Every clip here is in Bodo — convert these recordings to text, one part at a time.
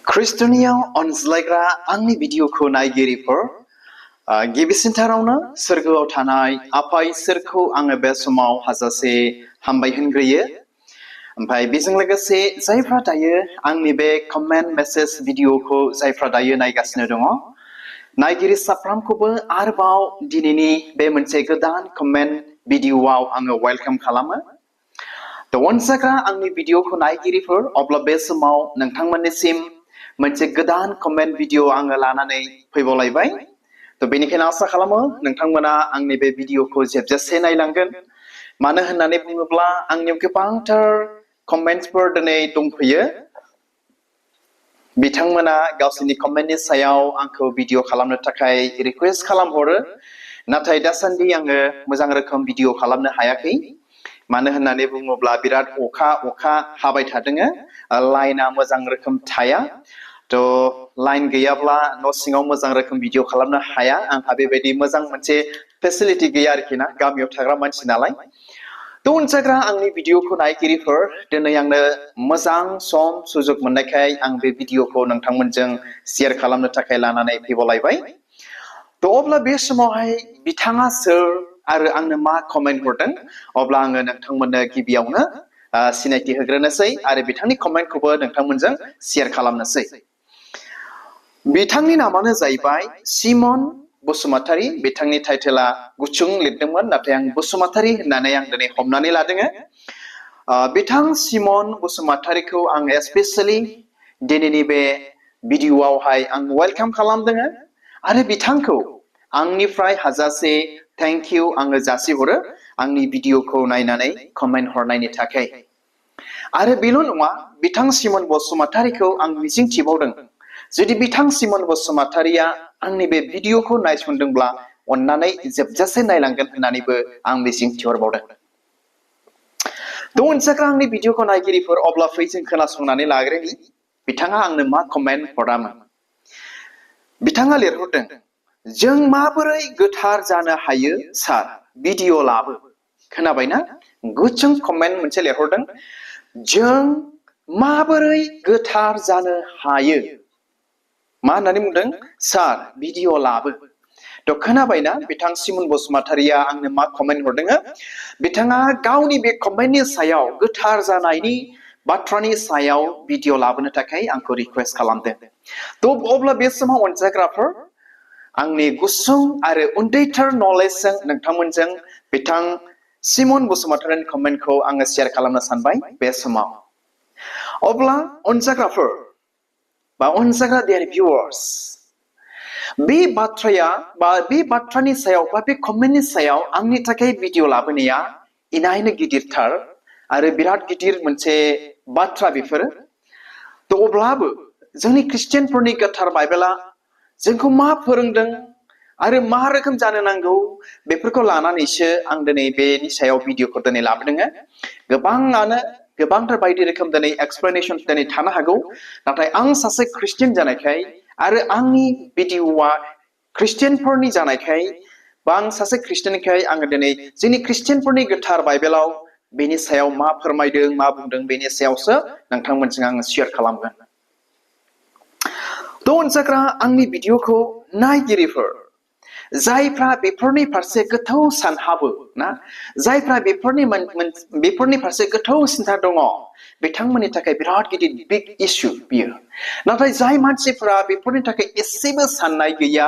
Kristoniyaव अनज्लायग्रा आंनि भिडिअखौ नायगिरिफोर गिबिसिनथारावनो सोरगोआव थानाय आफा इसोरखौ आङो बे समाव हाजासे हामबाय होनग्रोयो। ओमफ्राय बेजों लोगोसे जायफ्रा दायो आंनि बे कमेन्ट मेसेज भिडिअखौ जायफ्रा दायो नायगासिनो दङ नायगिरि साफ्रोमखौबो आरोबाव दिनैनि बे मोनसे गोदान कमेन्ट भिडिअआव आङो वेलकाम खालामो। अनजाग्रा आंनि भिडिअखौ नायगिरिफोर अब्ला बे समाव नोंथांमोननिसिम मोनसे गोदान कमेन्ट भिडिअ आङो लानानै फैबावलायबाय। बेनिखायनो आसा खालामो नोंथांमोना आंनि बे भिडिअखौ जोबजासे नायलांगोन। मानो होननानै बुङोब्ला आंनियाव गोबांथार कमेन्टफोर दिनै दंफैयो। बिथांमोना गावसोरनि कमेन्टनि सायाव आंखौ भिडिअ खालामनो थाखाय रिक्वेस्ट खालामहरो। नाथाय दासान्दि आङो मोजां रोखोम भिडिअ खालामनो हायाखै। मानो होननानै बुङोब्ला बिराद अखा हाबाय थादों। लाइनआ मोजां रोखोम थाया। लाइन गैयाब्ला न' सिङाव मोजां रोखोम भिडिअ खालामनो हाया। आंहा बेबायदि मोजां मोनसे फेसिलिटि गैया आरोखि ना, गामियाव थाग्रा मानसि नालाय। अनजाग्रा आंनि भिडिअखौ नायगिरिफोर दिनै आंनो मोजां सम सुजुग मोननायखाय आं बे भिडिअखौ नोंथांमोनजों शेयार खालामनो थाखाय लानानै फैबावलायबाय। अब्ला बे समावहाय बिथाङा सोर आरो आंनो मा कमेन्ट हरदों अब्ला आङो नोंथांमोननो गिबियावनो सिनायथि होग्रोनोसै आरो बिथांनि कमेन्टखौबो नोंथांमोनजों शेयार खालामनोसै। बिथांनि नामानो जाहैबाय सिमन बसुमतारी। बिथांनि टाइटेला गुसुं लिरदोंमोन, नाथाय आं बसुमतारी होननानै आं दिनै हमनानै लादों। बिथां सिमन बसुमतारीखौ आं स्पेसियेलि दिनैनि बे भिडिअआवहाय आं वेलकाम खालामदों आरो बिथांखौ आंनिफ्राय हाजासे थेंक इउ आङो जासिहरो आंनि भिडिअखौ नायनानै कमेन्ट हरनायनि थाखाय। आरो बेल' नङा, बिथां सिमन बसुमतारीखौ आं मिजिंथिबावदों जुदि बिथां सिमन बसुमतारीया आंनि बे भिडिअखौ नायसनदोंब्ला अन्नानै जोबजासे नायलांगोन होननानैबो आं मिजिंथिहरबावदों। अनजाग्रा आंनि भिडिअखौ नायगिरिफोर अब्ला फै जों खोनासंनानै लाग्रोनि बिथाङा आंनो मा कमेन्ट हरामोन। बिथाङा लिरहरदों, जों माबोरै गोथार जानो हायो सार, भिडिअ लाबो। खोनाबायना? गुसुं कमेन्ट मोनसे लिरहरदों, जों माबोरै गोथार जानो हायो। मा होननानै बुंदों? सार, भिडिअ लाबो। खोनाबायना बिथां सिमन बसुमतारीया आंनो मा कमेन्ट हरदों? बिथाङा गावनि बे कमेन्टनि सायाव गोथार जानायनि बाथ्रानि सायाव भिडिअ लाबोनो थाखाय आंखौ रिक्वेस्ट खालामदों। अब्ला बे समाव अनजाग्राफोर आंनि गुसुं आरो उन्दैथार नलेजजों नोंथांमोनजों बिथां सिमन बसुमतारीनि कमेन्टखौ आङो शेयार खालामनो सानबाय बे समाव। अब्ला अनजाग्राफोर बा अनजाग्रा डियार भिउआर्स, बे बाथ्राया बा बे बाथ्रानि सायाव बा बे कमेन्टनि सायाव आंनि थाखाय भिडिअ लाबोनाया इनायनो गिदिरथार आरो बिराद गिदिर मोनसे बाथ्रा बेफोरो। अब्लाबो जोंनि ख्रिस्टियानफोरनि गोथार बाइबेला जोंखौ मा फोरोंदों आरो मा रोखोम जानो नांगौ बेफोरखौ लानानैसो आं दिनै बेनि सायाव भिडिअखौ दिनै लाबोदों। गोबाङानो गोबांथार बायदि रोखोम दिनै एक्सप्लेनेसन दिनै थानो हागौ, नाथाय आं सासे ख्रिस्टियान जानायखाय आरो आंनि भिडिअआ ख्रिस्टियानफोरनि जानायखाय बा आं सासे ख्रिस्टियानखाय आङो दिनै जोंनि ख्रिस्टियानफोरनि गोथार बाइबेलाव बेनि सायाव मा फोरमायदों मा बुंदों बेनि सायावसो नोंथांमोनजों आङो शेयार खालामगोन। अनजाग्रा आंनि भिडिअखौ नायगिरिफोर जायफ्रा बेफोरनि फारसे गोथौ सानहाबो ना, जायफ्रा बेफोरनि फारसे गोथौ सिन्था दङ, बिथांमोननि थाखाय बिराद गिदिर बिग इस्यु बियो। नाथाय जाय मानसिफोरा बेफोरनि थाखाय एसेबो साननाय गैया,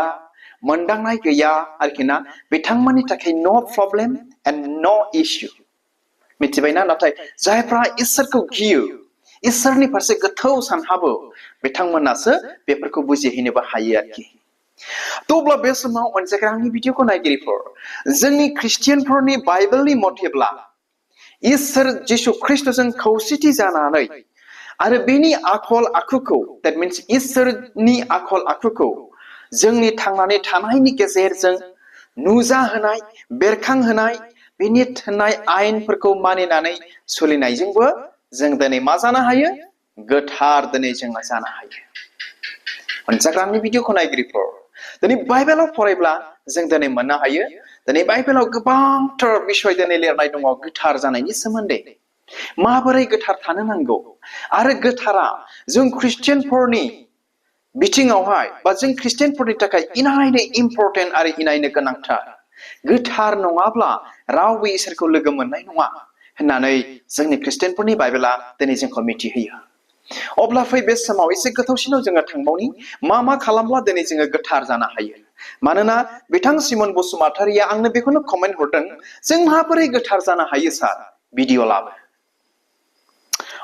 मोनदांनाय गैया आरोखि ना, बिथांमोननि थाखाय नो प्रब्लेम एन्ड नो इस्यु। मिथिबायना? नाथाय जायफ्रा इसोरखौ गियो, इसोरनि फारसे गोथौ सानहाबो, बिथांमोनासो बेफोरखौ बुजिहैनोबो हायो आरोखि। अब्ला बे समाव अनजाग्रा आंनि भिडिअखौ नायगिरिफोर जोंनि ख्रिस्टियानफोरनि बाइबेलनि मथेब्ला इसोर जिसु ख्रिस्टजों खौसेथि जानानै आरो बेनि आखल आखुखौ, दैट मिन्स इसोरनि आखल आखुखौ जोंनि थांनानै थानायनि गेजेरजों नुजाहोनाय, बेरखांहोनाय, बेनि थोननाय आयेनफोरखौ मानिनानै सोलिनायजोंबो जों दिनै मा जानो हायो? गोथार दिनै जोङो जानो हायो। अनजाग्रा आंनि भिडिअखौ नायगिरिफोर दिनै बाइबेलाव फरायब्ला जों दिनै मोननो हायो, दिनै बाइबेलाव गोबांथार बिसय दिनै लिरनाय दङ गोथार जानायनि सोमोन्दै। माबोरै गोथार थानो नांगौ आरो गोथारा जों ख्रिस्टियानफोरनि बिथिङावहाय बा जों ख्रिस्टियानफोरनि थाखाय इनायनो इम्परटेन्ट आरो इनायनो गोनांथार गोथार नङाब्ला रावबो इसोरखौ लोगो मोननाय नङा होननानै जोंनि ख्रिस्टियानफोरनि बाइबेला दिनै जोंखौ मिथिहोयो अब्ला फै बे समाव एसे गोथौसिनाव जोङो थांबावनि मा खालामब्ला दिनै जोङो गोथार जानो हायो मानोना बिथां सिमन बसुमतारिया आंनो बेखौनो कमेन्ट हरदों जों माबोरै गोथार जानो हायो सार भिडिअ लाबो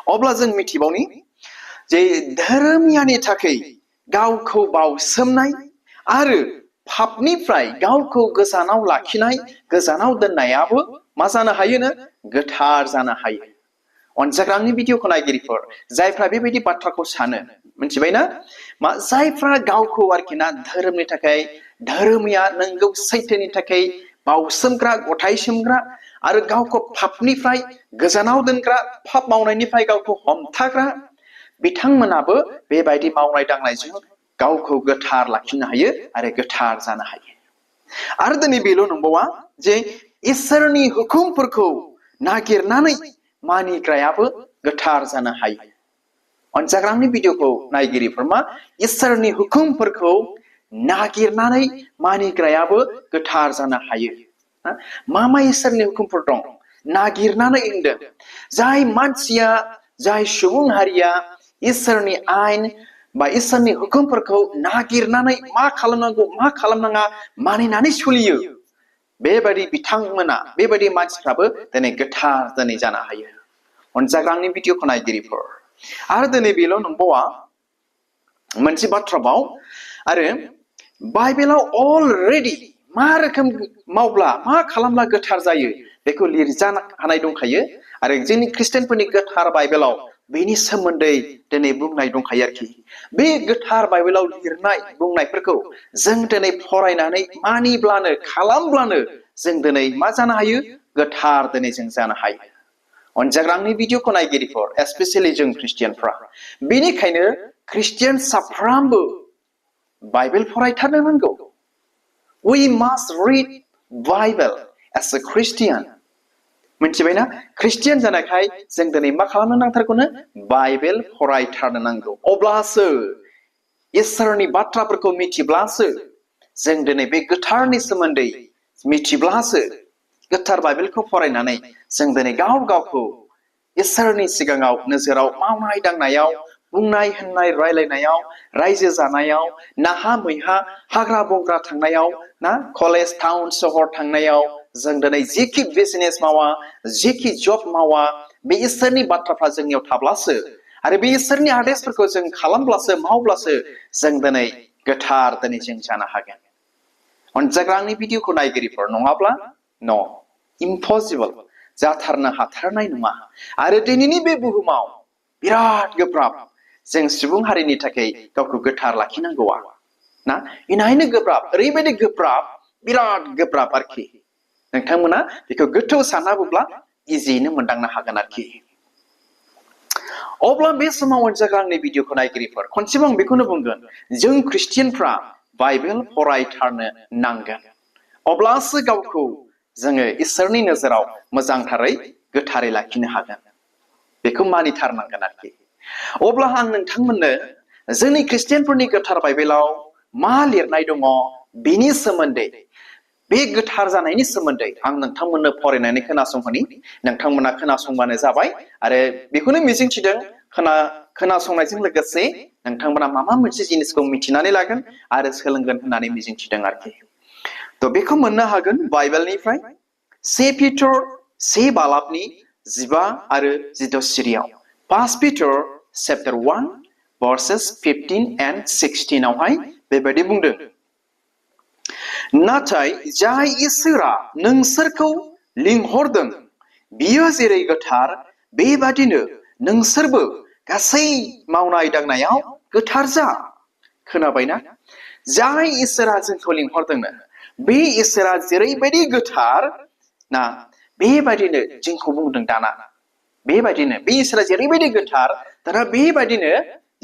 अब्ला जों मिथिबावनि जे धोरोमियानि थाखाय गावखौ बावसोमनाय आरो पापनिफ्राय गावखौ गोजानाव लाखिनाय गोजानाव दोननायाबो मा जानो हायोनो गोथार जानो हायो अनजाग्रा आंनि भिडिअखौ नायगिरिफोर जायफ्रा बेबायदि बाथ्राखौ सानो मिथिबायना मा जायफ्रा गावखौ आरोखि ना धोरोमनि थाखाय धोरोमिया नंगौ सैथोनि थाखाय बावसोमग्रा गथायसोमग्रा आरो गावखौ पापनिफ्राय गोजानाव दोनग्रा पाप मावनायनिफ्राय गावखौ हमथाग्रा बिथांमोनाबो बेबायदि मावनाय दांनायजों गावखौ गोथार लाखिनो हायो आरो गोथार जानो हायो आरो दिनै बेल' नंबावा जे इसोरनि हुकुमफोरखौ नागिरनानै मानिग्रायाबो गोथार जानो हायो अनजाग्रानि भिडिअखौ नायगिरिफोर मा इसोरनि हुकुमफोरखौ नागिरनानै मानिग्रायाबो गोथार जानो हायो मा इसोरनि हुकुमफोर दं नागिरनानै होनदों जाय मानसिया जाय सुबुं हारिया इसोरनि आइन बा इसोरनि हुकुमफोरखौ नागिरनानै मा खालामनांगौ मा खालामनाङा मानिनानै सोलियो बेबायदि बिथांमोना बेबायदि मानसिफ्राबो दिनै गोथार दिनै जानो हायो अनजाग्रानि भिडिअखौ नायगिरिफोर आरो दिनै बेल' नंबावा मोनसे बाथ्राबाव आरो बाइबेलाव अलरेडि मा रोखोम मावब्ला मा खालामब्ला गोथार जायो बेखौ लिरजानो हानाय दंखायो आरो जोंनि ख्रिस्टियानफोरनि गोथार बाइबेलाव बेनि सोमोन्दै दिनै बुंनाय दंखायो आरोखि बे गोथार बाइबेलाव लिरनाय बुंनायफोरखौ जों दिनै फरायनानै मानिब्लानो खालामब्लानो जों दिनै मा जानो हायो गोथार दिनै जों जानो हायो अनजाग्रानि भिडिअखौ नायगिरिफोर एस्पेसियेलि जों ख्रिस्टियानफ्रा बेनिखायनो ख्रिस्टियान साफ्रोमबो बाइबेल फरायथारनो नांगौ we must read Bible as a Christian मिथिबायना ख्रिस्टियान जानायखाय जों दिनै मा खालामनो नांथारगौनो बाइबेल फरायथारनो नांगौ अब्लासो इसोरनि बाथ्राफोरखौ मिथिब्लासो जों दिनै बे गोथारनि सोमोन्दै मिथिब्लासो गोथार बाइबेलखौ फरायनानै जों दिनै गावखौ इसोरनि सिगाङाव नोजोराव मावनाय दांनायाव बुंनाय होननाय रायलायनायाव रायजो जानायाव नाहा मैहा हाग्रा बंग्रा थांनायाव ना कलेज टाउन सहर थांनायाव जों दिनै जेखि बिजनेस मावा जेखि जब मावा बे इसोरनि बाथ्राफ्रा जोंनियाव थाब्लासो आरो बे इसोरनि आदेशफोरखौ जों खालामब्लासो मावब्लासो जों दिनै गोथार दिनै जों जानो हागोन अनजाग्रानि भिडिअखौ नायगिरिफोर नङाब्ला न' इम्पसिबल जाथारनो हाथारनाय नङा आरो दिनैनि बे बुहुमाव बिराद गोब्राब जों सुबुं हारिनि थाखाय गावखौ गोथार लाखिनांगौआ ना इनायनो गोब्राब ओरैबायदि गोब्राब बिराद गोब्राब आरोखि नोंथांमोना बेखौ गोथौ सानहाबोब्ला इजियैनो मोनदांनो हागोन आरोखि अब्ला बे समाव अनजाग्रानि भिडिअखौ नायगिरिफोर खनसेबां आं बेखौनो बुंगोन जों ख्रिस्टियानफ्रा बाइबेल फरायथारनो नांगोन अब्लासो गावखौ जोङो इसोरनि नोजोराव मोजांथारै गोथारै लाखिनो हागोन बेखौ मानिथारनांगोन आरोखि अब्ला आं नोंथांमोननो जोंनि ख्रिस्टियानफोरनि गोथार बाइबेलाव मा लिरनाय दङ बेनि सोमोन्दै बे गोथार जानायनि सोमोन्दै आं नोंथांमोननो फरायनानै खोनासंहोनि नोंथांमोना खोनासंबानो जाबाय आरो बेखौनो मिजिंथिदों खोनासंनायजों लोगोसे नोंथांमोना माबा मोनसे जिनिसखौ मिथिनानै लागोन आरो सोलोंगोन होननानै मिजिंथिदों आरोखि थ' बेखौ मोननो हागोन बाइबेलनिफ्राय 1 पिटर 1 बालाबनि 15 आरो 16 सिरियाव 1 पिटर चैप्टार 1 verses 15 and 16 आवहाय बेबायदि बुंदों नाथाय जाय इसोरा नोंसोरखौ लिंहरदों बियो जेरै गोथार बेबादिनो नोंसोरबो गासै मावनाय दांनायाव गोथार जा खोनाबायना जाय इसोरा जोंखौ लिंहरदोंनो बे इसोरा जेरैबायदि गोथार ना बेबादिनो जोंखौ बुंदों दाना बेबादिनो बे इसोरा जेरैबायदि गोथार दाना बेबादिनो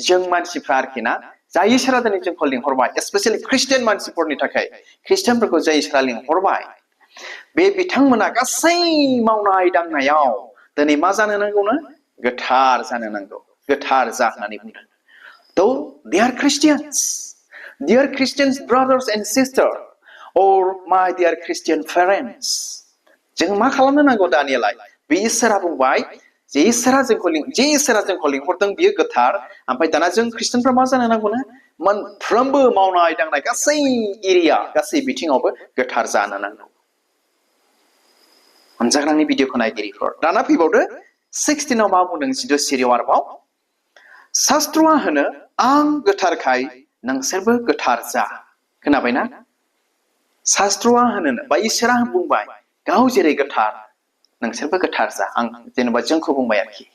जों मानसिफ्रा आरोखि ना जाय इसोरा दिनै जोंखौ लिंहरबाय स्पेसियेलि ख्रिस्टियान मानसिफोरनि थाखाय ख्रिस्टियानफोरखौ जाय इसोरा लिंहरबाय बे बिथांमोना गासै मावनाय दांनायाव दिनै मा जानो नांगौनो गोथार जानो नांगौ गोथार जा होननानै बुंदों though they are Christians. Dear Christian brothers and sisters, or my dear Christian parents. जों मा खालामनो नांगौ दानियालाय बे इसोरा बुंबाय जे इसोरा जोंखौ लिंहरदों बियो गोथार ओमफ्राय दाना जों ख्रिस्टियानफ्रा मा जानो नांगौनो मोनफ्रोमबो मावनाय दांनाय गासै एरिया गासै बिथिङावबो गोथार जानो नांगौ अनजाग्रानि भिडिअखौ नायगिरिफोर दाना फैबावदो 16 आव मा बुंदों जिद' सिरियाव आरोबाव शास्त्रआ होनो आं गोथारखाय नोंसोरबो गोथार जा खोनाबायना शास्त्रआ होनो बा इसोरा बुंबाय गाव जेरै गोथार नोंसोरबो गोथार जा आं जेनेबा जोंखौ बुंबाय आरोखि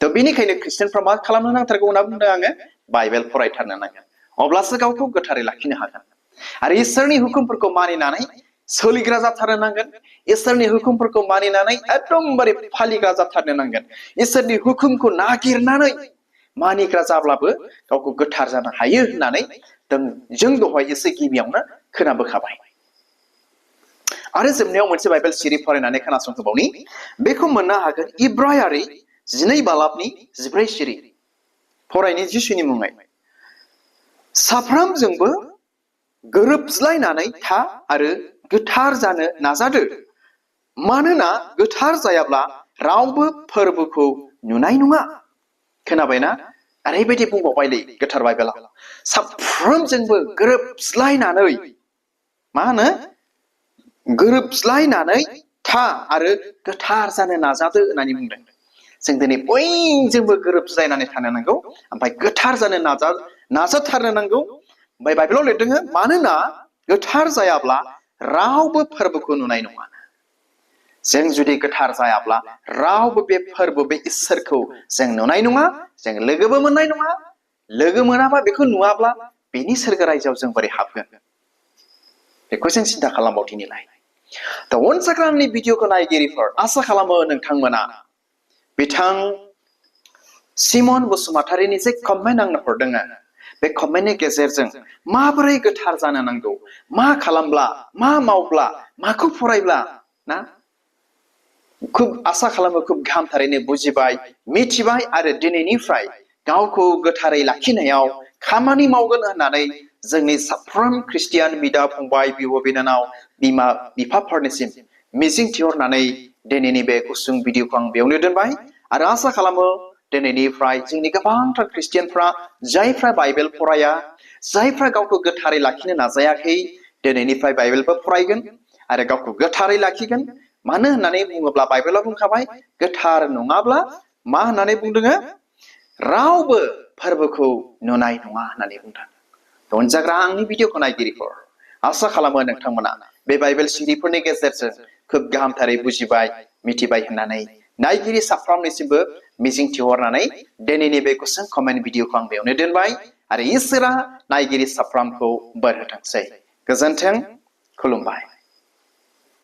थ' बेनिखायनो ख्रिस्टियानफ्रा मा खालामनो नांथारगौ होनना बुंदों आङो बाइबेल फरायथारनो नांगोन अब्लासो गावखौ गोथारै लाखिनो हागोन आरो इसोरनि हुकुमफोरखौ मानिनानै सोलिग्रा जाथारनो नांगोन इसोरनि हुकुमफोरखौ मानिनानै एकदमबारे फालिग्रा जाथारनो नांगोन इसोरनि हुकुमखौ नागिरनानै मानिग्रा जाब्लाबो गावखौ गोथार जानो हायो होननानै जों दहाय एसे गिबियावनो खोनाबोखाबाय आरो जोबनायाव मोनसे बाइबेल सिरि फरायनानै खोनासंहोबावनि बेखौ मोननो हागोन इब्रायारि 12 बालाबनि 14 सिरि फरायनि जिसुनि मुङै साफ्रोमजोंबो गोरोबज्लायनानै था आरो गोथार जानो नाजादो मानोना गोथार जायाब्ला रावबो फोरबोखौ नुनाय नङा खोनाबायना ओरैबायदि बुंबावबायलै गोथार बाइबेलाव साफ्रोमजोंबो गोरोबज्लायनानै मा होनो गोरोबज्लायनानै था आरो गोथार जानो नाजादो होननानै बुंदों जों दिनै बयजोंबो गोरोबज्लायनानै थानो नांगौ ओमफ्राय गोथार जानो नाजाथारनो नांगौ ओमफ्राय बाइबेलाव लिरदों मानोना गोथार जायाब्ला रावबो फोरबोखौ नुनाय नङा जों जुदि गोथार जायाब्ला रावबो बे फोरबो बे इसोरखौ जों नुनाय नङा जों लोगोबो मोननाय नङा लोगो मोनाबा बेखौ नुवाब्ला बेनि सोरगो रायजोआव जों बोरै हाबगोन बेखौ जों सिन्था खालामबाव दिनैलाय दा अनजाग्रा आंनि भिडिअखौ नायगिरिफोर आसा खालामो नोंथांमोना बिथां सिमन बसुमतारिनि जे कमेन्ट आंनो हरदों बे कमेन्टनि गेजेरजों माबोरै गोथार जानो नांगौ मा खालामब्ला मा मावब्ला माखौ फरायब्ला ना खुब आसा खालामो खुब गाहामथारैनो बुजिबाय मिथिबाय आरो दिनैनिफ्राय गावखौ गोथारै लाखिनायाव खामानि मावगोन होननानै जोंनि साफ्रोम ख्रिस्टियान बिदा फंबाय बिब' बिनानाव बिमा बिफाफोरनिसिम मिजिं थिहरनानै दिनैनि बे गुसुं भिडिअखौ आं बेयावनो दोनबाय आरो आसा खालामो दिनैनिफ्राय जोंनि गोबांथार ख्रिस्टियानफ्रा जायफ्रा बाइबेल फराया जायफ्रा गावखौ गोथारै लाखिनो नाजायाखै दिनैनिफ्राय बाइबेलबो फरायगोन आरो गावखौ गोथारै लाखिगोन मानो होननानै बुङोब्ला बाइबेलाव बुंखाबाय गोथार नङाब्ला मा होननानै बुंदों रावबो फोरबोखौ नुनाय नङा होननानै बुंदों अनजाग्रा आंनि भिडिअखौ नायगिरिफोर आसा खालामो नोंथांमोना बे बाइबेल सिरिफोरनि गेजेरजों खुब गाहामथारै बुजिबाय मिथिबाय होननानै नायगिरि साफ्रोमनिसिमबो मिजिं थिहरनानै दिनैनि बे गुसुं कमेन्ट भिडिअखौ आं बेयावनो दोनबाय आरो इसोरा नायगिरि साफ्रोमखौ बोर होथोंसै गोजोन्थों खुलुमबाय